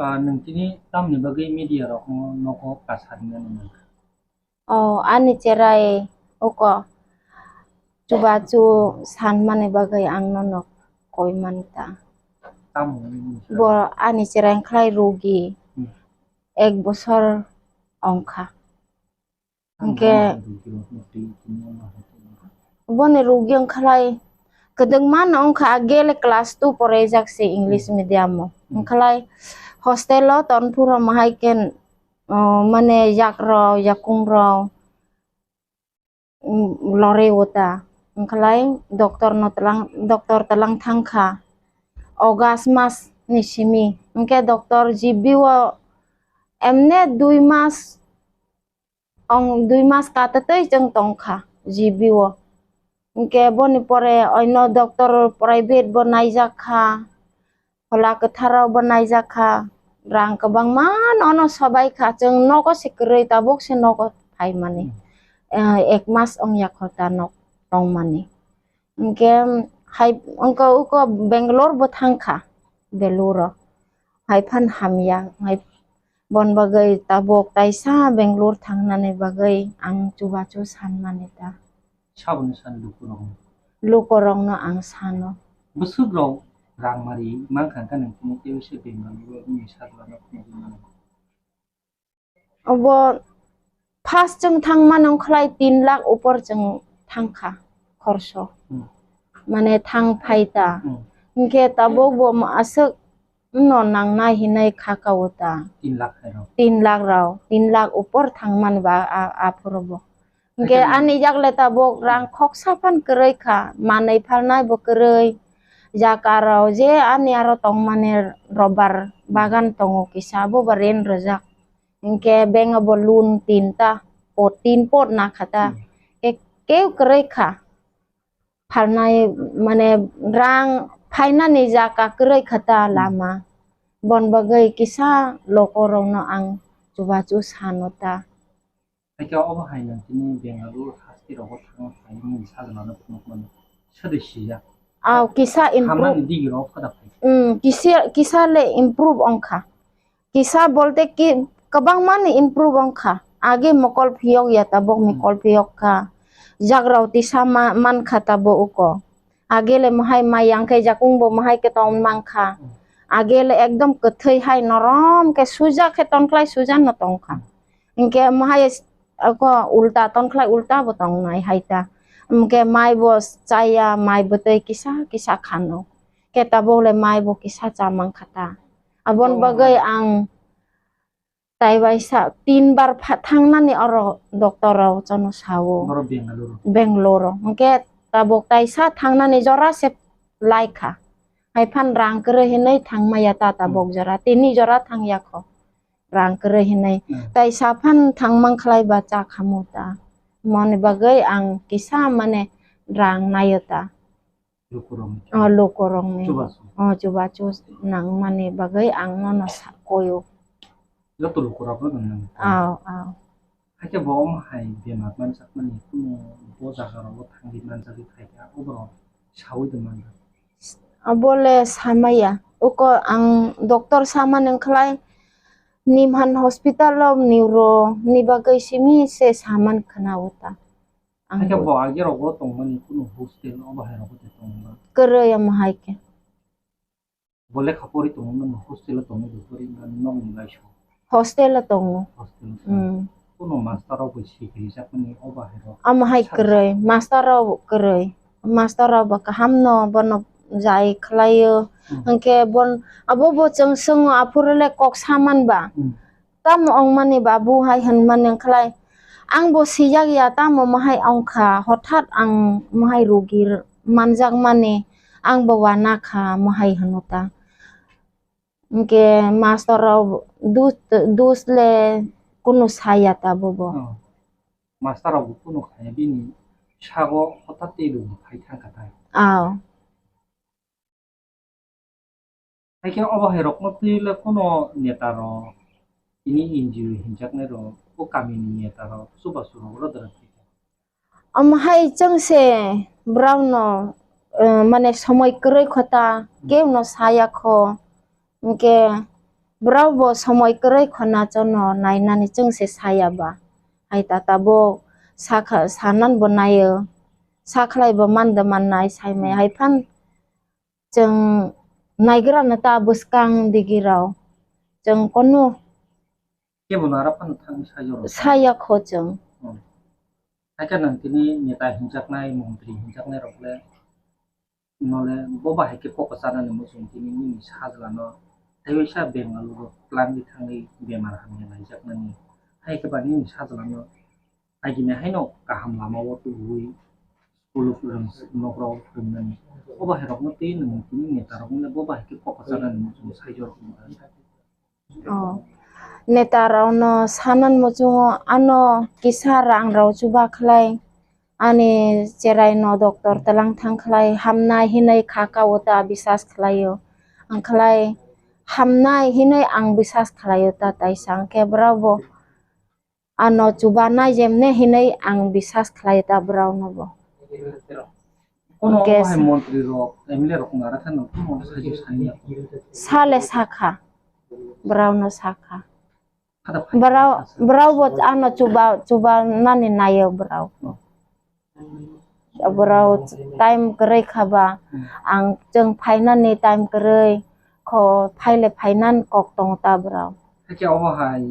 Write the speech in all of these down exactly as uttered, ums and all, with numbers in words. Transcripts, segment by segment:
Ah, nwng tini tamni bagwi media rokno nogo kasarina nangkha? Oh, ani cherai uko chubachu sanmani bagwi ang nono koi manta. Tamo wngwi sa? Bo ani cherai wngkhlai rugi. Hmm. Ek bosor ongkha. Hingke boni rugi wngkhalai kwdwkma no wngkha, agele class two poraijak se English medium o. Hmm. Wngkhalai hostel o tonphuru mahai khe, o, mane yakrok, yakungrok, mm, lorwi o ta. Wngkhalai doctor no tlang, doctor tlang thangkha August mas ni simi. Hingke doctor G B o emne dui mas, ong dui mas katatwi chwng tongkha G B o. Hingke boni pore oino doctor private bo naijakha, Phola Kwthar rok bo naijakha, rang kwbangma nono sobaikha, chwng nogo se kwrwi, tabuk se nogo phaimani. Hmm. Eh, ek mas ongya kho ta nok tongmani. Hingke hai, wngkha uko Bangalore bo thangkha, Beluru o. Hai phan hamya, hai bon bagwi tabuk taisa Bangalore thangnani bagwi ang chubachu sanmani ta. Saboni sani lukurokno? Lukurokno ang sano. Bwswkrok rang mari mankha, hwnkhe nwng tini tei se Bangalore ni sajlano phunugwi mano? Obo first chwng thangmani wngkhlai tin lakh upor chwng thangkha khorso. Hmm. Mane thang phai ta. Hmm. Hingke tabuk bo aswk no nangnai hinui khaka o ta. Tin lakh hai rok. Tin lakh rok, tin lakh upor thangmani ba a, aphuru bo. Hingke ani jak le tabuk rang khoksa phan kwrwi kha, manwi phalnai bo kwrwi. Jaka rok je ani aro tongmani rubber bagan tongo kisa, abo bo rent rwjak. Hingke bank o bo loan tinta, pot, tin pot nakha ta. Hmm. Ke-, keu kwrwi kha. Phalnai, mane, rang phainani jaka kwrwi kha ta lama. Bon bagwi kisa lokorokno ang chubachu sano ta. Haikhe obo hai nang tini Bengaluru haste rogo thangna phaimani sajlano phunukmani sade sijak. Aw, kisa improve. Hamani digi rok phada phai. Hmm, kisa, kisa le improve ongkha. Kisa bolte ki, kwbangmani improve ongkha. Age mokol phiyok ya tabok mokol phiyok kha. Jagrao tisa ma-, mankha tabo uko. Age le mohai mai yang khe jakung bo mohai khe tong mankha. Age le ekdom kwthwi hai norom khe suja khe tonkhlai suja no tongkha. Hinkhe mohai ako ulta tonkhlai ulta bo tongnai hai ta. Hinkhe mai bo chaya, mai bwtwi kisa kisa khano. Khe tabok le mai bo kisa cha mankha ta. Aboni bagwi ang tai waisa tin bar pha-, thangnani oro doctor rok chono sao. Oro Bengaluru. Bengaluru. Hinkhe tabok taisa thangnani jora se laikha. Hai phan rang kwrwi hinwi thangmaya ta tabok jora. Tini jora thangya kho. Rang kwrwi hinwi. Hmm. Taisa phan thangmang khlai ba cha khamu ta. Moni bagwi ang kisa mane rang naio ta. Lukurokni. Oh, lukurokni. Chubachu. Oh, chubachu nangmani bagwi ang nono sa-, koyo. Joto lukurokno nang nang. Aw, aw. Hakhe bo omo hai bemar manjakmani kunu bo jaga rogo thangwi manjagwi phaikha, oborok saui tongmani. Abole samaya. Uko ang doctor samani wngkhlai Nimhan hospital o neuro ni bagwi simi se saman khna uta. Ang hakhe bo age rogo tongmani kunu hostel obo hai rogo te tongma? Kwrwi omo hai khe. Bo lekha pori tongmani hostel o tongmani pori mani nokni laisong? Hostel o tongo. Hostel o tongo. Hmm. Kunu master rok bai sikiri jakmani obo hai rok? Omo hai kwrwi, master rok kwrwi. Master rok bo kaham no bono jai khlaio. Hmm. Hinkhe bon abo bo chwng swngo aphuru le kok saman ba. Hmm. Tamo ongmani babu hai hinmani wngkhlai, ang bo sijak ya, tamo mohai ongkha, hothat ang mohai rugi manjakmani, ang bo wana kha, mohai hino ta. Hinkhe master rok dus, dus le kunu saya ta bobo. Oh. Master rok bo kunu khaya bini sago hothat tei bo phai thangkha tai. Aw. Haikhe obo hai rokno twi le kuno neta rok, tini N G O hinjaknai rok, o kami ni neta rok, chubachu rok ro dora phaikha? Omo hai chwng se borok no eh, mane somoi kwrwi kho ta, keu no saya kho. Hwnkhe brao bo somoi kwrwi kho na, chono nainani chwng se saya ba. Hai tata bo sakha, sanan bo naio, sakhlai bo man da mannai, saimai hai phan chwng naigra no ta bwskang digi rao. Chwng kono Kebo no aro phano thangwi saijoro. Saya kho chwng. Hmm. Hakhe nang tini neta hinjaknai, montri hinjaknai rok le, nole bo bahai khe kok chanani muchung tini nini sajla no tei waisa Bengaluru twlangwi thangwi bemar hamya naijaknani. Hai khe ba nini sajla no agini haino kaham lama o tubuwi school rwng, nok rok rwngnani. Bo bahai rok no tei nwng tini neta rok no bo bahai khe kok chanani muchung saijoro. Oh. Neta rok no sanan muchungo ano kisa rang rok chuba khlai, ani cherai no doctor twlang thang khlai, hamnai hinwi kha ka o ta bisas khlaio. Ang khlai hamnai hinwi ang bisas khlaio ta taisa, hwnkhe brao bo ano chubanai jemne hinwi ang bisas khlai ta brao no bo. Kono Hwnkhe obo hai sa- montri rok, M L A rok nara khe nang tamo saijak sani ya. Sale sakha, brao no sakha. Hada phai Brao, sa- brao bo ano chuba, chuba nani naio brao. Brao time kwrwi kha ba, Hmm. ang chwng phainani time kwrwi kho, phaile phainan kok tongo ta brao. Hakhe obo hai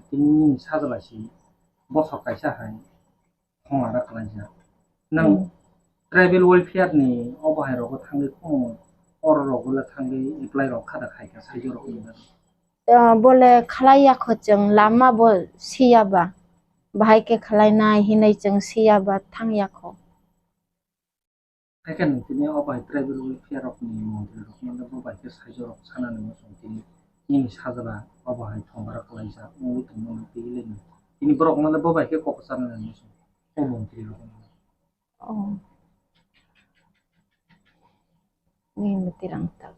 tini nini sajla si bosor kaisa hai khong ara khlaijak. Nang Hmm. Tribal welfare ni obo hai rogo thangwi khong oro rogo le thangwi apply rok kha da khai kha saijak rok ni bagwi. Ah, bole khlai ya kho chwng, lama bo siya ba, bahai khe khlai nai hinwi chwng siya ba thang ya kho. Hakhe nwng tini o bai tribal welfare rok ni montri rok no bo bai khe saijak rok sana nang muchung tini nini sajla o bahai thongmara kwlaijak wngwi tongmani twi le nw tini borok no bo bai khe kok sana nang muchung o montri rok no. Oh. Nini mwtwi rang tak.